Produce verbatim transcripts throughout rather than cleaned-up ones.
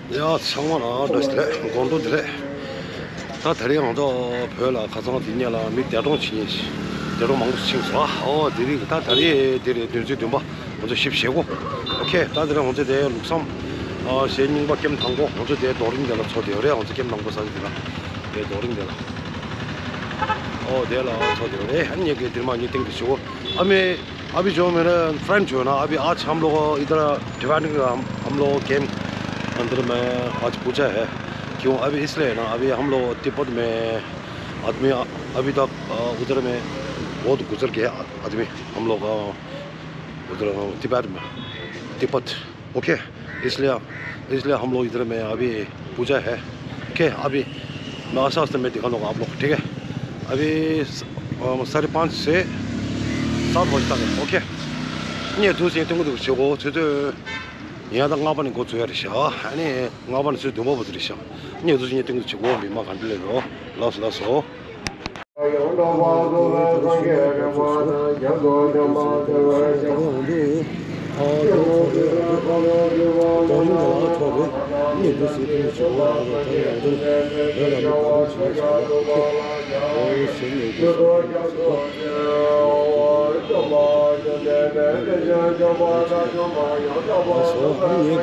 ཡ་ཚང་མ་ལ་བཀྲ་ཤིས་བདེ་ལེགས། དགོང་དྲོ་བདེ་ལེགས། ད་ད་རེས་ང་ཚོ་བོད་ལ་ཁ་སང་དེ་ཉིད་ལ་མི་འདས་གྲོངས་ཕྱིན། འདས་གྲོངས་མང་པོ་ཕྱིན་སོང་། ཨོ་དེ་རིང་ད་ད་རེས་དེ་རེད། བདུན་ཚེས་བདུན་པ་ང་ཚོ་བཞི་བཅུ་ཞེ་དགུ། ཨོ་ཁེ། ད་དེ་རིང་ང་ཚོ་དེ་ལུགས་བསམ་ཨ་ཞེ་རྙིང་པ་ཀེམ་དང་པོ་ང་ཚོ་དེ་རྡོ་རིང་དེ་ལ་ཚོགས་དེ་རེད། ང་ཚོ་ཀེམ་དང་པོ་ས་ཆ་དེ་ལ་དེ་རྡོ་རིང་དེ་ལ། ཨོ་དེ་ལ་ཚོགས་དེ་རེད། ཨ་ནི་ངེད་ཀྱི་འདིར་མ་ངེད་སྟེང་དུ་ཞུ། ཨ་མེ། अभी जो मेरा फ्रेंड जो है ना, अभी आज हम लोग इधर भिवानी का हम, हम लोग कैंप अंदर में आज पूजा है। क्यों? अभी इसलिए ना, अभी हम लोग तिब्बत में आदमी अभी तक, अ, उधर में बहुत गुजर गया आदमी हम लोग, अ, उधर, अ, तिब्बत में, तिब्बत। ओके, इसलिए, इसलिए हम लोग इधर में अभी पूजा है। ओके, अभी मैं आस्ते आस्ते मैं दिखा दूंगा आप लोग, ठीक है? अभी स-, अ, साढ़े पाँच से सात बजे तक है। ओके। ངས་དུས་ཚོད་སྟོན་གྱི་འདུག་བྱེད་སྒོ་ཚོད་ཚོད་ཡང་ད་ལྔ་པ་ནས་འགོ་ཚུགས་ཡ་རེད་ཤག་ཨ་ནི་ལྔ་པ་ནས་ཚོད་བདུན་པ་བར་དུ་རེད་ཤག་ངས་དུས་ཚོད་སྟོན་གྱི་འདུག་བྱེད་སྒོ་མི་མང་ག་འདྲ་སླེབས་རོགས། ལགས་སོ་ལགས་སོ། ཡང་འགྲོ་བ་དུ་བས་སངས་རྒྱས་རིན་པོ་ཆེ་རྒྱ་མཚོ་ཆེན་པོ་དུ་བས་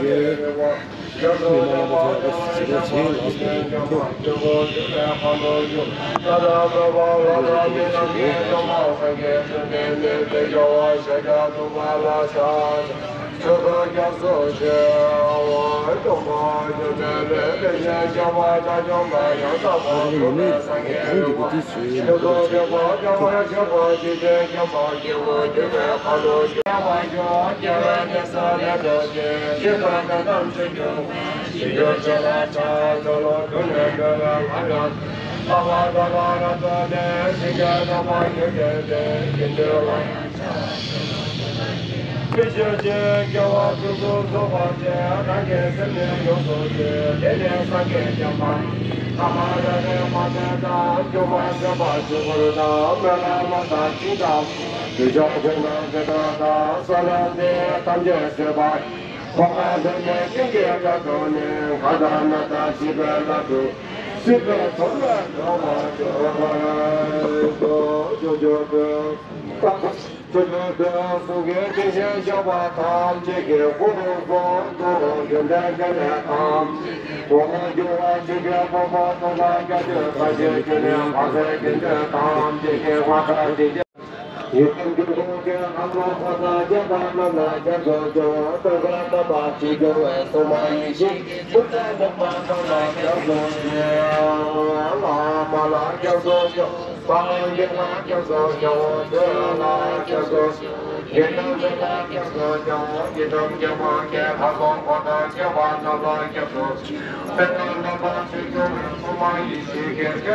ད་ཡང་འདུག་ཨ་ཡང་ཚོགས་རེད། ཡང་འདུག་རྡོ་རིང་འདི་ལ་ཚོགས་རེད། གནས་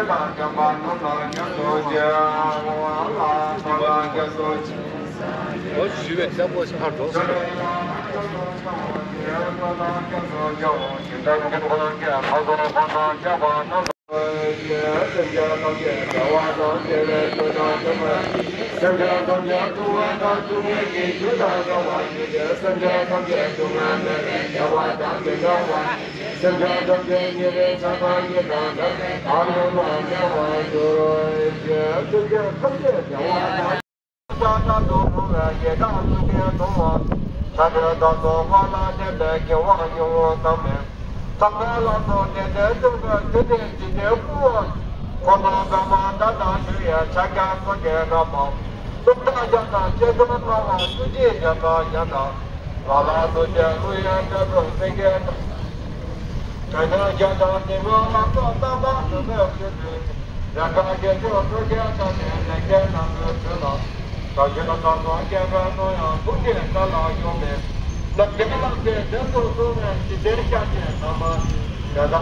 འདུག་ཟེར་དུས་ནས་བྱེད་དགོས་རེད། ད་ཡང་འདུག་བོད་ལ་མི་བར་དུ་བྱེད་ནས་བྱེད་དགོས་རེད། ཨོ་ཟེར་ནས་འདུག་ཟེར་དུས་ནས་བྱེད་དགོས་རེད། ཨ་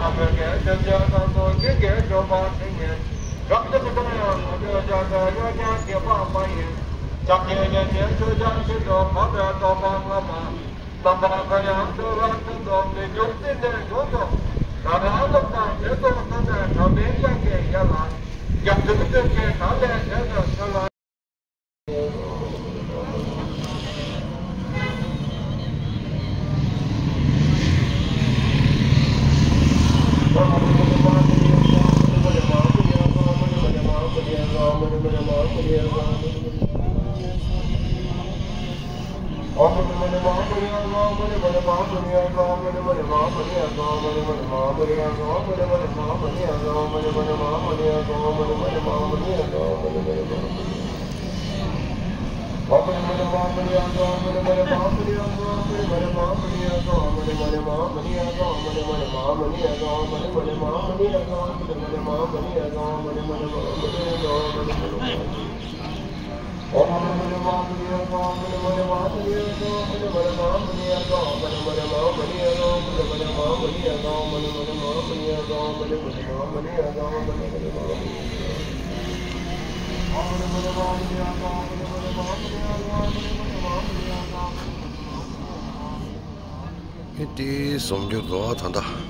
སོ་ཨ་ནི་ངས་གི་ཨེ་ཏི་སོམ་འགྱུར་དོ་ད་ལྟ།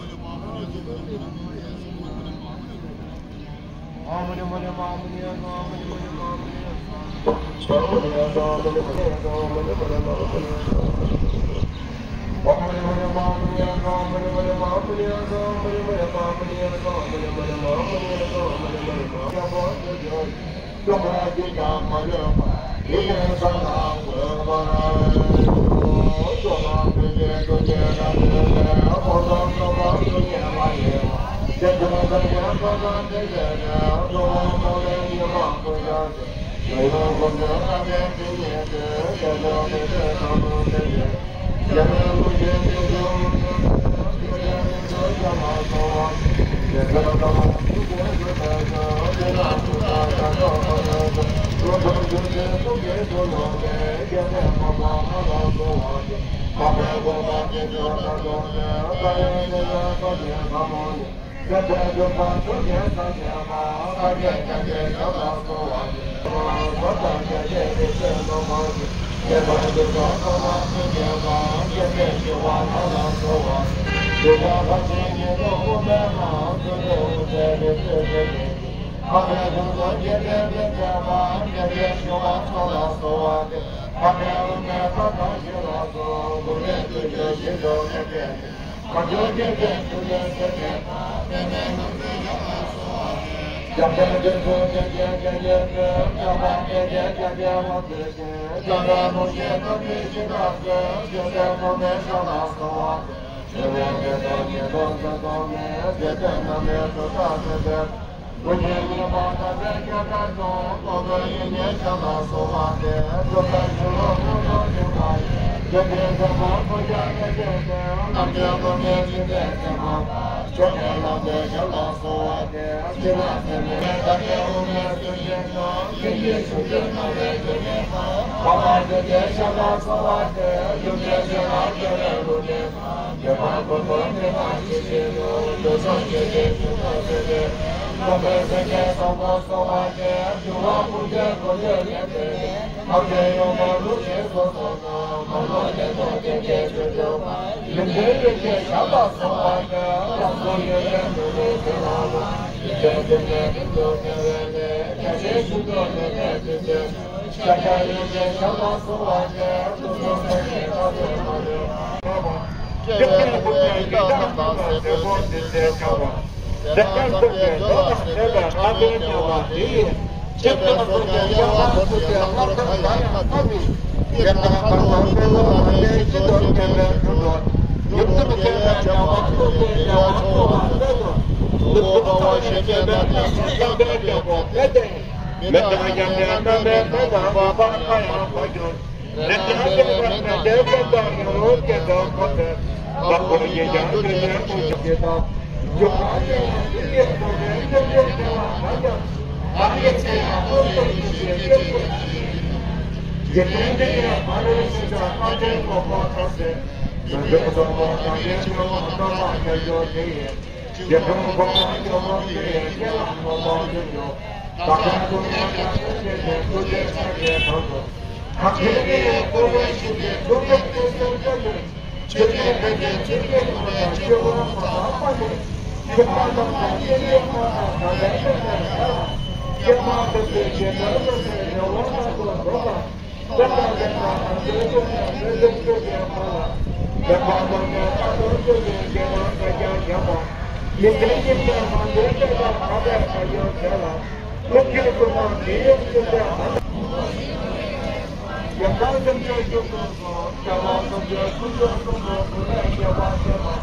རྒྱལ་བ་སེམས་ཅན་སྐྱོབ་པའི་སྲོག་རྒྱལ་བ་སངས་རྒྱས་ཀུན་གྱི་གསུང་དུ་བོད་ལས་རྒྱལ་བ་སྲས་པ།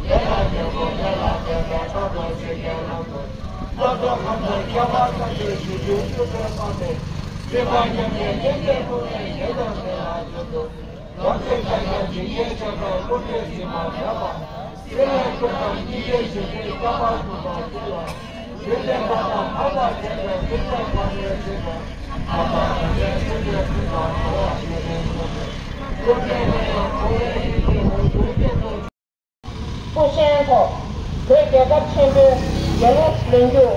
ལས་ལ་ཉོན་མོངས་ལས་ལ་འདས་པའི་ལྷ་དང་སེམས་ཅན་ལྷ་མོ། ལྷ་ཚོགས་ཁམས་དང་ཁྱད་པར་སངས་རྒྱས་ཞི་ཁྲོའི་སྤྲུལ་པའི་དཔལ་ལས། སྲིད་པ་མཉམ་ཉིད་ཉན་ཐོས་ཀུན་ལས་ཡོན་དང་ལྡན་ལ་བྱོན་ཏོ། ལམ་དུ་བཅར་ཡང་འཇིགས་ཉེན་ཆེ་ཁར་ཀུན་ནས་ཟིན་པ་མེད་པ། སྲིད་ལས་སྐྱོབ་པར་སྙིང་རྗེ་ཞི་བའི་བསྐལ་པ་ཀུན་ཏུ་སྤྱོད་ལ། ཡོན་ཏན་པ་དང་འཕགས་པ་མཁྱེན་པའི་ཀུན་དགའ་བར་ལས་བྱོན་པ། ཨ་མ་དང་ལས་ཀུན་ནས་ཀུན་དང་འགྲོ་བ་ཡོན་ཏན་ཀུན་ཏུ། ཀུན་ནས་ཀུན་ཡང་འཁོར་བའི་ཡུལ་གྱི་འོད་སྐུ་སྐྱེ་ཚོགས། སྐུ་བཞེངས་ཐོག་བོད་རྒྱལ་ཁབ་ཆེན་པོའི་རྒྱལ་གླུ་ལེན་རྒྱུ།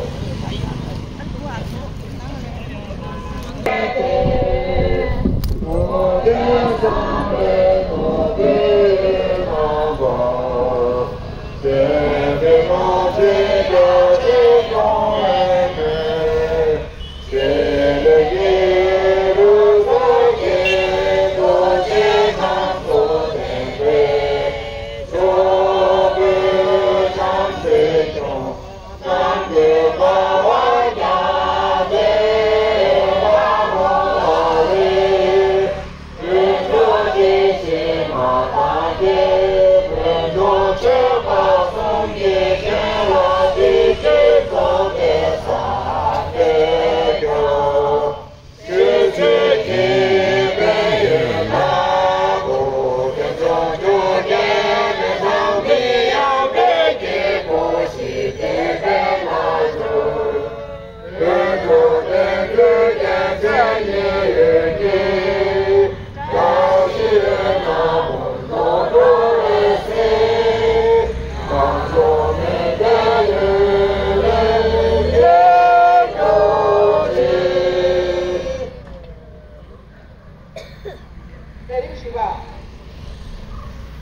ཟླ་རིམ་བཞི་པ།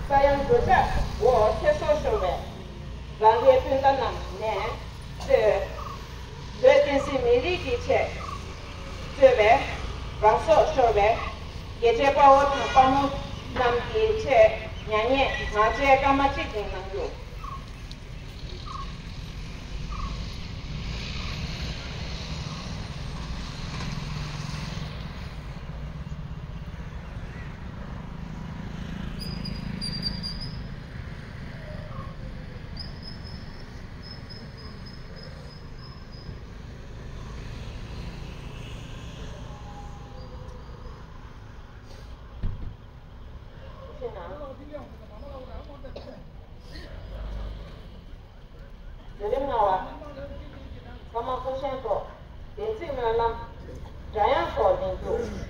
ས་ཡོམ་གྲུ་ཆག་འོག་ཚེ་སྲོག་ཤོར་བའི་རང་རེའི་སྤུན་ཟླ་རྣམས་ནས་གཙོས། བོད་བསྟན་སྲིད་མི་རིགས་ཀྱི་ཆེད་གཙོས་པའི་རང་སྲོག་ཤོར་བའི་རྒྱལ་གཅེས་དཔའ་བོ་དང་དཔའ་མོ་རྣམས་ཀྱི་ཆེད་མྱ་ངན་ངག་བཅད་སྐར་མ་གཅིག་ཀྱང་གནང་རྒྱུ། བརྒྱུད་རིམ་ལྔ་པ། ས་མ་སྐུ་བཞེངས་ཐོག་བདེན་ཚིག་སྨོན་ལམ། སྒྲ་དབྱངས་སོགས་ལེན་རྒྱུ།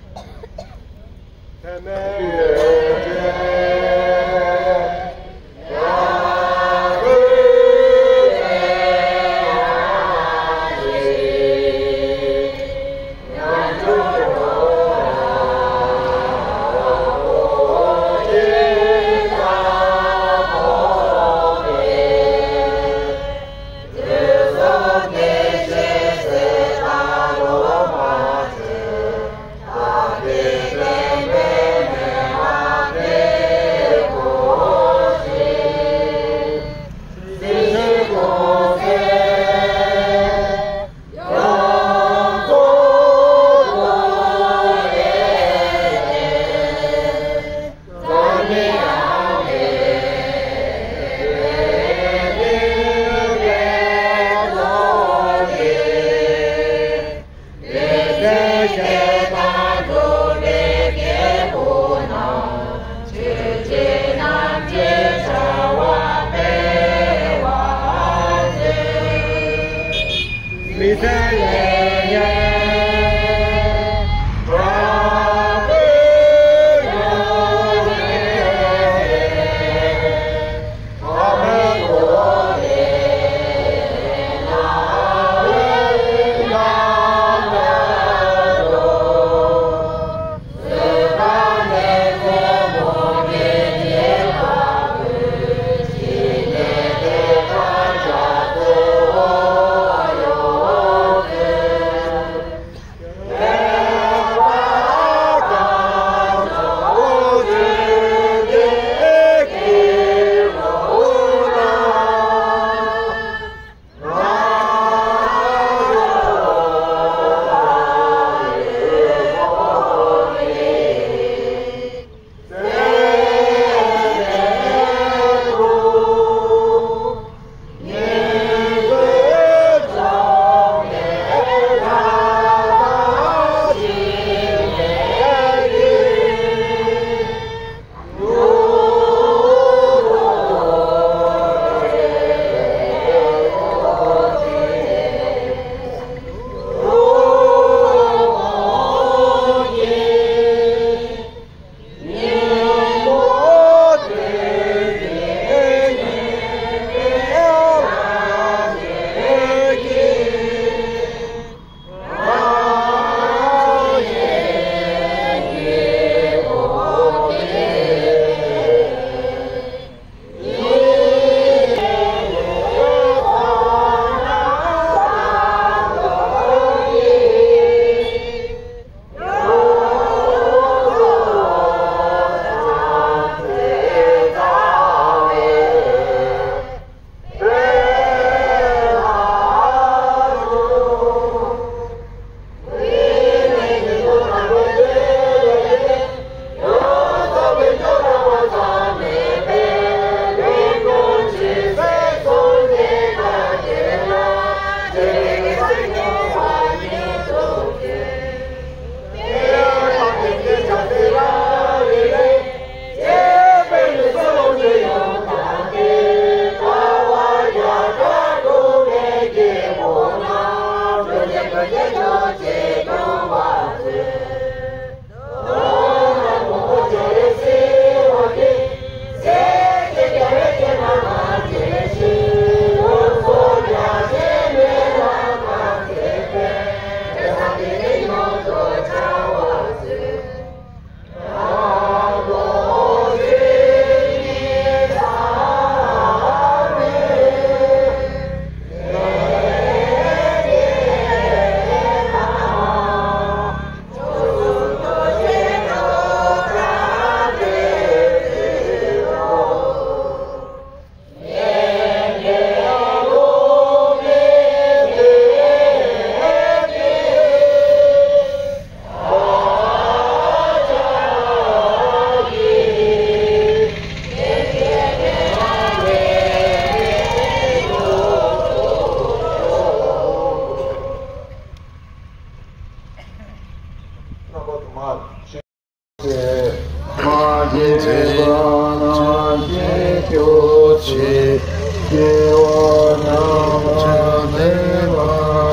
སྐྱེ་བ་ཉམས་པ་མེད་པ་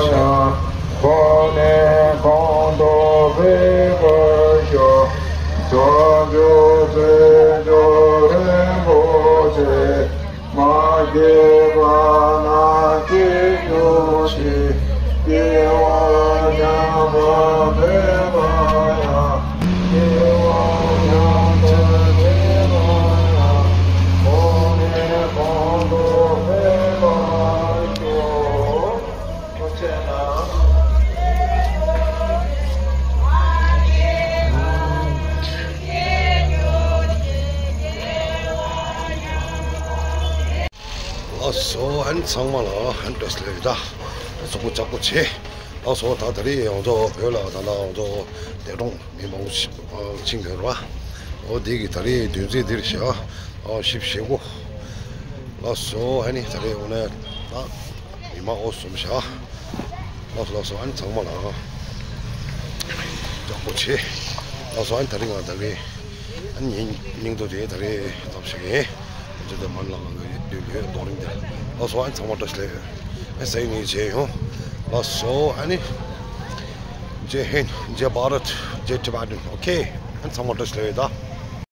ཡང་། གོང་ནས་གོང་དུ་འཕེལ་བར་ཤོག་བྱང་ཆུབ་སེམས་མཆོག་རིན་པོ་ཆེ། མ་སྐྱེས་པ་རྣམས་སྐྱེ་གྱུར་ཅིག་སྐྱེ་བ་ཉམས་པ་མེད་པ་ཡང་། སྐྱེ་བ་ཉམས་པ་མེད་པ་ཡང་། གོང་ནས་གོང་དུ་འཕེལ་བར་ཤོག་ཐུགས་རྗེ་གནང་། ལགས་སོ། ཨན་ཚང་མ་ལ་ཨན་བཀྲ་ཤིས་བདེ་ལེགས། ད་གཟུགས་པོ་ལྕགས་པོ་བྱེད། ལགས་སོ། ད་ད་རེས་ང་ཚོ་བོད་ལ་ད་ལྟ་ང་ཚོ་འདས་གྲོངས་མི་མང་པོ་ཞིག་ཕྱིན་ཡོད་རེད་པ། འོ་དེ་གི་ད་རེས་དོན་ཚན་འདིར་བཞག་ཨ་ཞིབ་བྱེད་དགོས། ལགས་སོ། ཨ་ནི་ད་རེས་འོ་ན་ད་མི་མང་འོ་གསུམ་བཞག་ལགས་སོ། ལགས་སོ། ཨ་ནི་ཚང་མ་ལ་ཡག་པོ་བྱེད། ལགས་སོ། ཨ་ནི་ད་རེས་ང་ད་རེས་ཨ་ནི་སྙིང་སྙིང་དོན་དེ་ད་རེས་ཐབས་ཤེས་ཡིན། ང་ཚོ་དེ་མར་ལ་ང་ཚོ་ཡོད་དུས་ལོས་རྡོ་རིང་དེ། ལགས་སོ། ཨ་ནི་ཚང་མ་བཀྲ་ཤིས་བདེ་ལེགས། ཨ་ནི་ས་ཡིན་ངེས་བྱས་ཡོང་། ལགས་སོ། ཨ་ནི་ཇེ་ཧིན། ཇེ་བྷ་རད། ཇེ་ཊི་བྷེ་ཊན། ཨོ་ཁེ། ཨ་ནི་ཚང་མ་བཀྲ་ཤིས་བདེ་ལེགས། ད།